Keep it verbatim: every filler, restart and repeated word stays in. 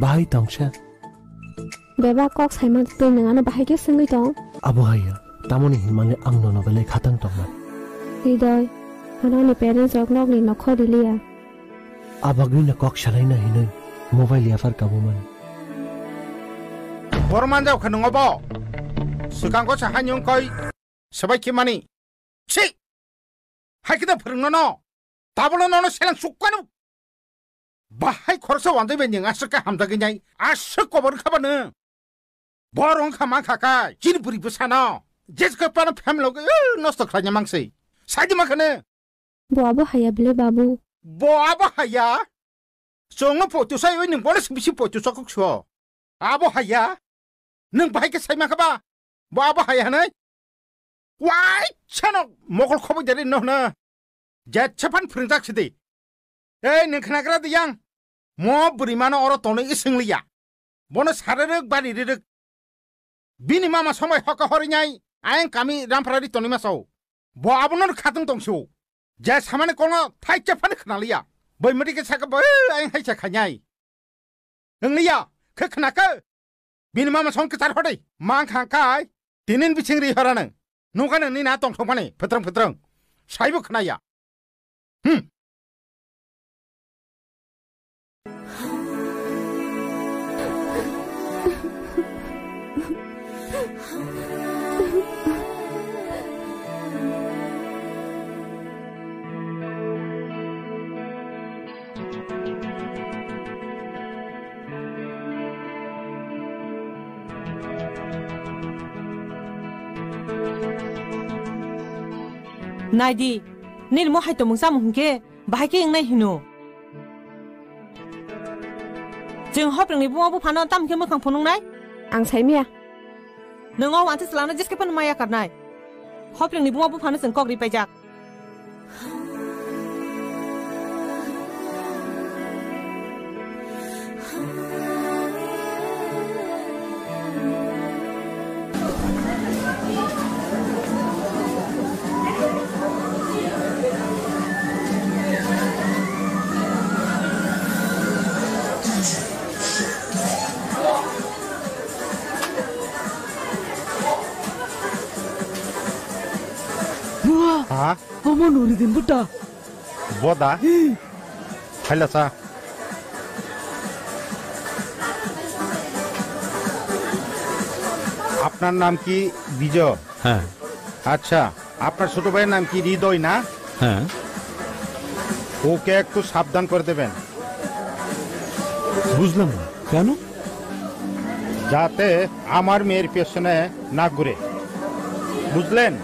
Bahai tongsa? Bebak kok saimantwi nwng ano bahai khe swngwi tong? Abo haiya, tamoni hinmale ang nono belai khatang tongmani. Hridoi, ano ani parents rok nokni nokho riliya. Abagwino kok salaina hinwi mobile yaphar kabumani. Boro manjao khe nwngo bo. Swkango se hani wngkoi swbai khe mani. Chi! Hai khe da phwrwngno no. Tabolo nono seleng sukkano. Bahai khoroksa wanjai bai nwng aswk khe hamjagwi nai. Aswk kobor wngkha ba nwng. Boro wngkha mankha kai. Chini bwrwi bwsano. Jesuka pano family o, eh, nosto khlaina mangsi. Saidi mankha nwng. Bo abo haya bile babu. Bo abo haya? Chwngno poito sai oi nwng bono bisi poito sokok so. Abo haya? Nwng bahai khe sai mankha ba? Bo abo haya hwnwi? Wai sano mokol khoboi deri no hwna. Jetse phan phwrwngjak sidi. Ei nwng khnagra di yang. Mo bwrwi mano oro tonwi swng liya. Bono sari rwk bari rwk. Bini mama somoi hoka hori nyai ayang kami rampra ri tonwi masao. Bo abono khatung tong sio. Je samani kolno thaisa phani khna liya. Bai mati ke saka bai ayang haisa khanyai. Wng liya, khe khna khe. Bini mama song kwchar hori. Mang khang kai. Tinin biching ri hora nang. Nungka nang ni na tong thong phani. Phetrang phetrang. Saibo khna ya. Hmm. Naidi, nini mo hai tongmung chamung hwnkhe bahai khe wngnai hino. Chwng hoprengni buma buphano tamo khe mwkhang phunuknai? Ang saimaya. Nwng o wansa chwlano jeske phano maya karnai. Hoprengni buma buphano chwng kok ri paijak. Bua, ha? Omo Nuridin buta. Boda? Hi. Phaila cha. আপনার নাম কি? বিজয়। হ্যাঁ। আচ্ছা, আপনার ছোট ভাইয়ের নাম কি? হৃদয় না? হ্যাঁ। ওকে একটু সাবধান করে দেবেন। বুঝলাম না, কেন? যাতে আমার মেয়ের পেছনে না ঘুরে। বুঝলেন?